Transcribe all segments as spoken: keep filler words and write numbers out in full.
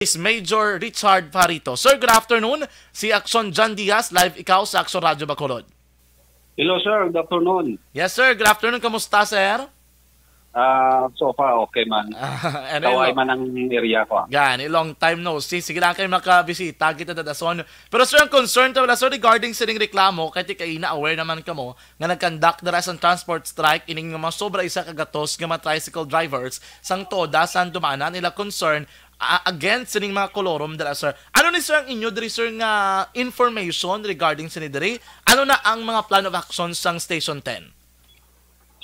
is Major Richard Farito. Sir, good afternoon. Si Action John Diaz, live ikaw sa Action Radio Bacolod. Hello, sir. Good afternoon. Yes, sir. Good afternoon. Kamusta, sir? Ah, so far, okay man. Ano yun, Kaway lo- man ang area ko, ah. Gani, long time no see. Sige lang kayo makabisita kita dadason. Pero, sir, ang concern ta wala, sir, regarding sining reklamo, kay ti kaina aware naman kamo nga nag-conduct dira sang transport strike ining mga sobra isa ka gatos nga mga tricycle drivers sang toda sang dumaanan nila concern, ah, against sining mga kolorum dira, sir. Ano ni, sir, ang inyo diri, sir, nga information regarding sini diri? Ano na ang mga plan of action sang Station ten?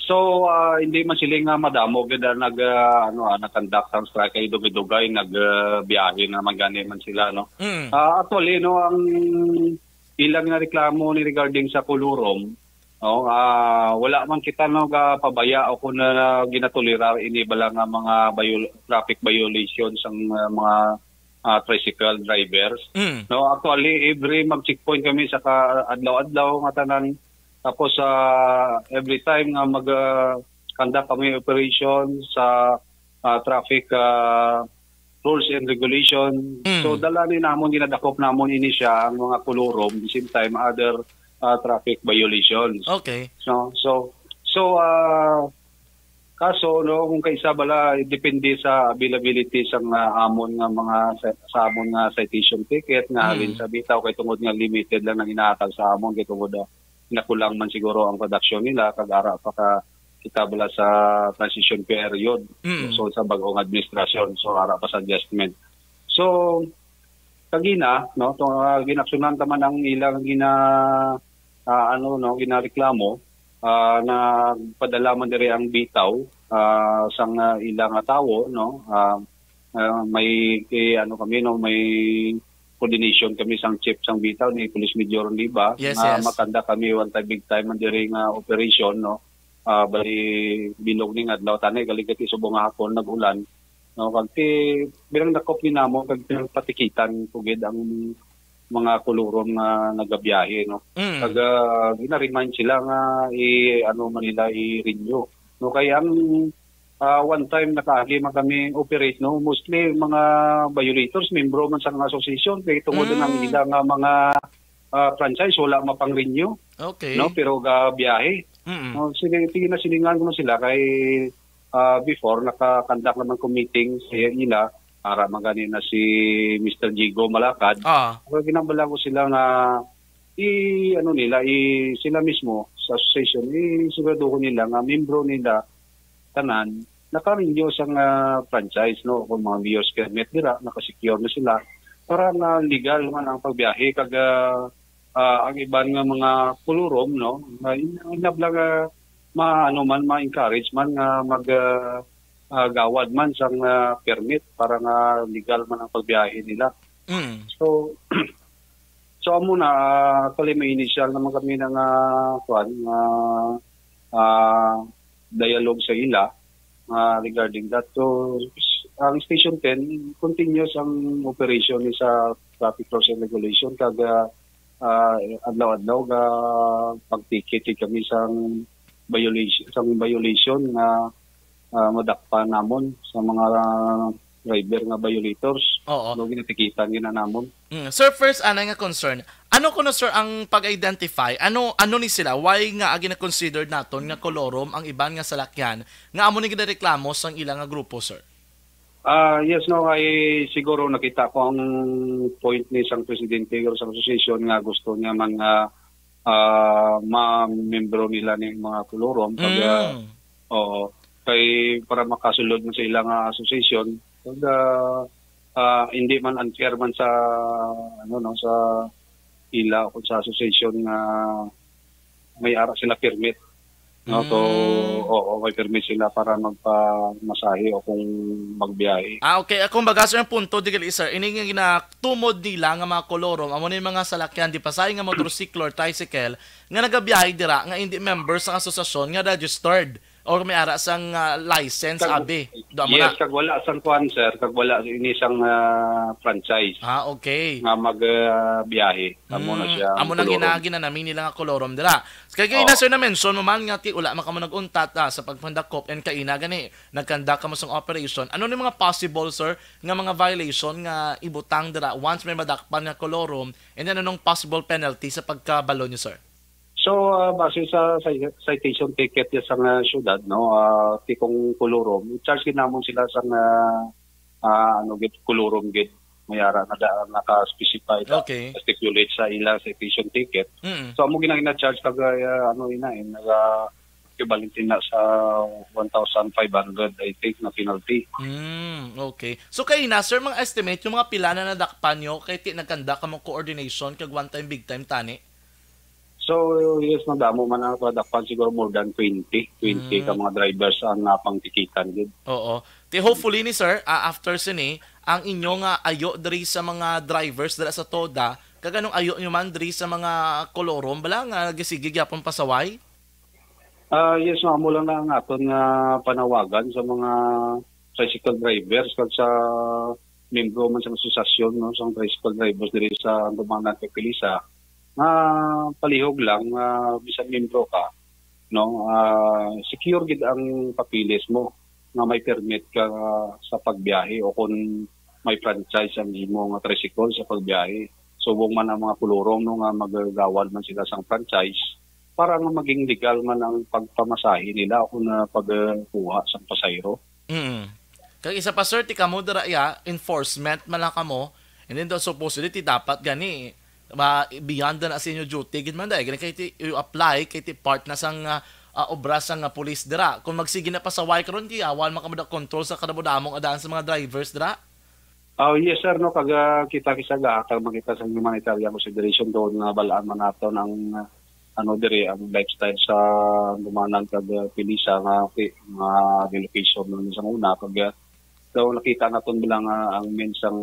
So, ah, hindi man sila nga madamo gid ang nag, ah, ano, ah, nag-conduct sang strike kay dugay-dugay nag, ah, biyahe naman gani man sila, no? Mm. Ah, actually, no, ang ilang nga reklamo ni regarding sa kolorum, no, ah, wala man kita, no, gapabaya o kung, ah, ginatolera ini bala nga mga viol-, traffic violation sang, ah, mga, ah, tricycle drivers. Mm. No, actually, every mag-checkpoint kami sa ka-, adlaw-adlaw nga tanan. Tapos, ah, every time nga mag, ah, conduct kami operation sa, ah, traffic, ah, rules and regulation. Mm. So, dala ni namon, ginadakop namon ini siya, ang mga kolorum, the same time, other, ah, traffic violations. Okay. No? So, so, ah, kaso, no, kung kaisa bala, depende sa availability sang, ah, amon nga mga sa, sa amon nga citation ticket nga halin Mm. sa bitaw kay tungod nga limited lang ang inahatag sa amon kay tungod, ah, nakulang man siguro ang production nila kag ara pa ka kita bala sa transition period. Mm. So, sa bagong administrasyon, so ara pa sa adjustment. So, kagina, no, to, ah, ginaksyonan ta man ang ilang gina, ah, ano, no, ginareklamo, ah, nagpadala man diri ang bitaw, ah, sang, ah, ila nga tawo, no, ah, ah, may, eh, ano kami, no, may coordination kami sang chief sang bitaw ni Police Major Liba, Yes, nga yes. makanda kami one time big time man diri nga operation, no, ah, bali bilog ning adlaw, tani galigati subong nga hapon nag-ulan, no, kag ti, bilang dakop ni namo kag pinagpatikitan ko gid ang mga kolorum nga nagabiyahe, no. Mm. Kag, ah, gina-remind sila nga i-, ano man nila, i-renew, no, kay ang, ah, one time nakaagi man kami operate, no, mostly mga violators, membro man sa mga association kay tungod Mm. ang ila nga mga, ah, franchise wala mapang-renew, Okay. no, pero gabiyahe. Mm. No, sige, sige na silingan ko na sila kay, ah, before naka-conduct naman ko meeting sa ila, ara man gani na si Mister Jigo Malakad. Ah. Pero ginambala ko sila nga i-, ano nila, i-, sila mismo sa association, i-, siguraduhon nila nga membro nila tanan naka-renew sang, ah, franchise, no, kung mga mayor's permit dira, naka-secure na sila para nga legal man ang pagbiyahe kag, ah, ah, ang iban nga mga kolorum, no, nga in-, inabla nga ma-, ano man, ma-encourage man nga mag, ah, ah, gawad man sang, ah, permit para nga legal man ang pagbiyahe nila. Mm. So, so amo na, ah, actually may initial naman kami na nga, kuan, nga, ah, dialogue sa ila, ah, regarding that. So, s-, ang Station ten, continuous ang operation ni sa traffic rules and regulation, kag, ah, ah, adlaw-adlaw ga pagtikit kami sang violation, sang violation nga, ah, madakpan namon sa mga driver nga violators. Oo. No, ginatikitan gina namon. Mm. Sir, first, anay nga concern. Ano kuno, sir, ang pag-identify? Ano, ano ni sila? Why nga agi na considered naton nga kolorum ang iban nga salakyan nga amo ni ginareklamo sang ila nga grupo, sir? Ah, yes, no, ay siguro nakita ko ang point ni sang presidente o sa association nga gusto niya man nga, ah, ma-membro nila ni mga kolorum pag, ah, Mm. oo, kay para makasulod man sa ila nga association, pag, ah, ah, hindi man unfair man sa, ano, no, sa ila o sa association nga may ara sila permit, no? So, Mm. oo, may permit sila para magpamasahe o kung magbiyahe. Ah, okay. Ah, kumbaga, sir, ang punto, di gali, sir, ini nga ginatumod nila nga mga kolorum, amo ni mga salakyan, di pasahe nga motorsiklo or tricycle, nga nagabiyahe dira, nga hindi member sa asosasyon nga registered. Or may ara sang, ah, license, Kag-, abi. Do, amo yes, na. Kag wala sang kuan, sir. Kag wala ini sang, ah, franchise Ah, okay. nga mag, ah, biyahe. Amo na Mm, siya, ang amo nang kolorum. Ginagi na namin nila nga kolorum dira. Kay kaina, Oo. sir, na-mention mo man nga ti wala man kamo nag-untat, ah, sa pagpandakop and kaina gani nagkanda kamo sang operation. Ano ni mga possible, sir, nga mga violation nga ibutang dira once may madakpan nga kolorum, and then anong possible penalty sa pagkabalo niyo, sir? So, ah, base sa, sa citation ticket niya sa nga syudad, no, ah, tikong kolorum, i-charge gid namon sila sa nga, ah, ano gid, kolorum gid. May ara na da-, naka-specify na, Okay. stipulate sa ila citation ticket. Mm. So, amo gina-, gina-charge kag, ah, ano ina, eh, naga-, equivalent na sa one thousand five hundred, I think, na penalty. Mm, okay. So, kaina, sir, mga estimate, yung mga pila na nadakpan nyo, kay ti nagkanda ka mo coordination, kag one time, big time, tani? So, yes, madamo man ang padakpan, siguro more than twenty, twenty ka Mm. mga drivers ang napangtikitan gid. Oo. Ti hopefully ni sir, ah, after sini, ang inyo nga ayo diri sa mga drivers dira sa TODA, kag anong ayo nyo man diri sa mga kolorum, bala nga nagasigi gyapon pasaway? Ah, yes, ma'am. Amo lang na ang aton nga panawagan sa mga tricycle drivers kag sa membro man sa asosasyon, no, sa tricycle drivers diri sa Antumanan kag Pilisa, nga palihog lang nga bisan membro ka, no, ah, secure gid ang papeles mo nga may permit ka sa pagbiyahe o kung may franchise ang imo nga tricycle sa pagbiyahe. Subong man ang mga kolorum, no, nga magagawad man sila sang franchise para nga maging legal man ang pagpamasahe nila o kung, ah, pagkuha sang pasahero. Mm. Kag isa pa, sir, ti kamo dira, ya, enforcement man lang kamo. And then, daw, supposedly, ti dapat gani, ma-, beyond na sa inyo duty, gid man, dai. Gani kay ti, you apply, kay ti part na sang, ah, ah, obra sang, ah, police dira. Kung magsige na pasaway karon, ti awan man kamo da control sa kadamo-damo nga daan sa mga drivers dira. Oh, yes, sir, no, kag, ah, kita, kisa ga, kag makita sa humanitarian consideration doon nga balaan man naton ang, ah, ano, diri, ang lifestyle sa Antumanan kag, ah, Pilisa nga, okay, nga relocation nun sa una, kag, ah, daw nakita naton bilang, ah, ang means sang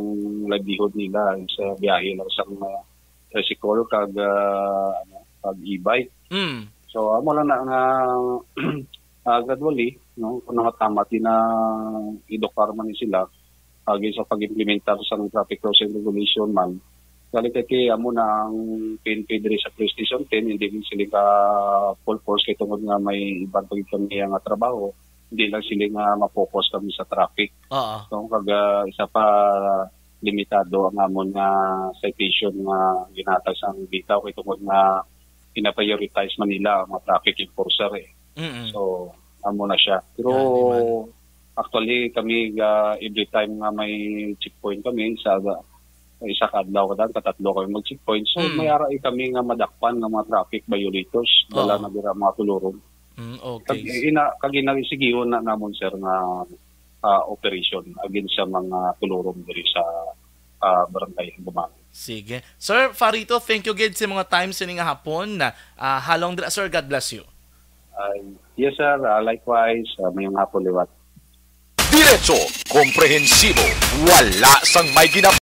livelihood nila sa biyahe lang sang, ah, tricycle kag, ah, ano, kag e-bike. Mm. So, amo lang na nga, ah, gradually, no, kung nangatama, ti na edukar man ni sila, agi sa pag-implementar sang traffic rules and regulation man. Dali kay, kay amo na ang P N P diri sa Police Station ten, hindi gid sila ka full force kay tungod nga may iban pa gid kami nga trabaho, hindi lang sila nga ma-focus kami sa traffic. Oo. So, kag, ah, isa pa, limitado ang amon nga citation nga ginhatag sang bitaw kay tungod nga pina-prioritize man nila ang mga traffic enforcer, eh. Mm-mm. So, amo na siya. Pero, Gani man. Actually, kami, ah, every time nga may checkpoint kami, sa, sa isa ka adlaw, kada katatlo kami mag-checkpoint. So, Mm. may aray kami nga madakpan nga mga traffic violators, dala Oo. na dira mga kolorum. Mm, okay. Kag ina-, kag inasigihon na namon, sir, nga, ah, operation against sa mga kolorum diri sa, ah, Barangay Antumanan. Sige. Sir Farito, thank you gid sa mga time sini nga hapon. Ah, halong dira, sir. God bless you. Ay, yes, sir. Ah, likewise, ah, mayong hapon liwat. Diretso, komprehensibo, wala sang may ginap-